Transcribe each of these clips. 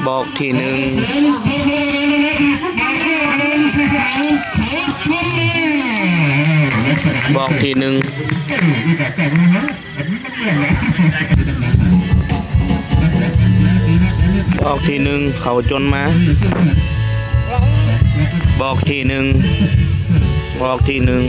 ບອກທີໜຶ່ງ ບອກທີໜຶ່ງ ບອກທີໜຶ່ງ ເຂົາຈົນມາ ບອກທີໜຶ່ງ ບອກທີໜຶ່ງ.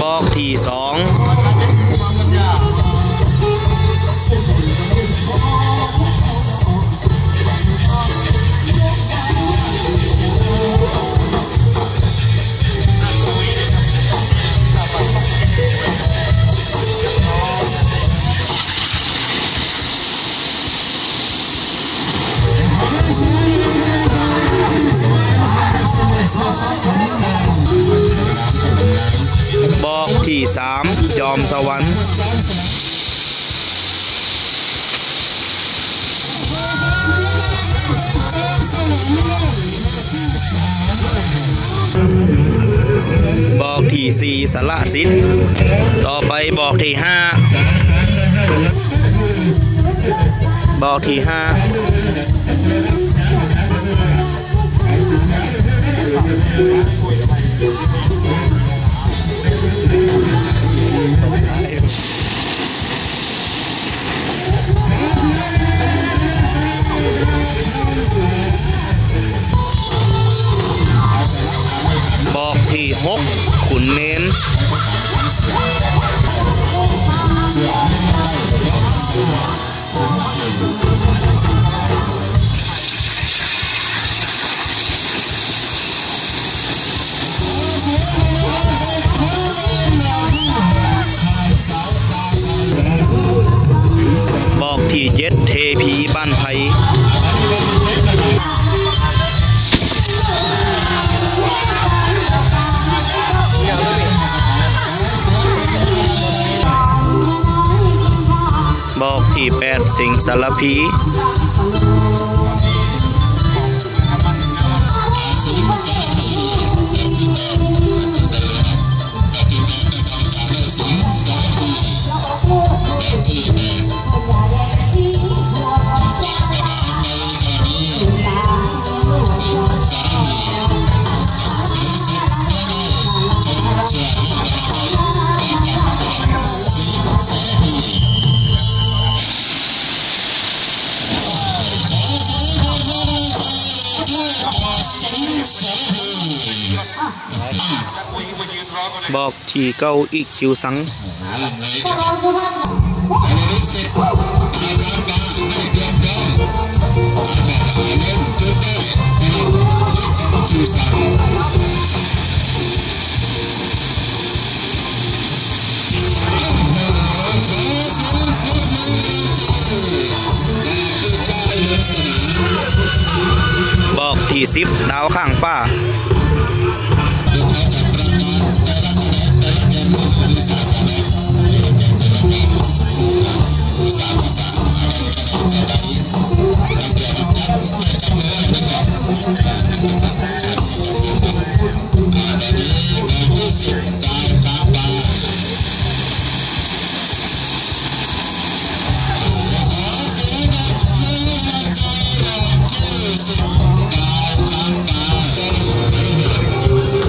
ບອກທີສອງ ບອກທີສາມ ຈອມສະຫວັນ. ບອກທີສີ່ ສະລະສິດ. ຕໍ່ໄປບອກທີຫ້າ ບອກທີຫ້າ. ບອກທີຫົກ ຂຸນເນນ. ບອກທີເຈັດ ເທພີບ້ານໄຜ່. ບອກທີແປດ ສິງສາລະພີ. ບອກທີເກົ້າ ອີຄິວຊັງ. ບອກທີສິບ ດາວຂ້າງຟ້າ.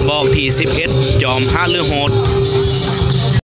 ບອກທີສິບເອັດ ຈອມຫະລືໂຫດ.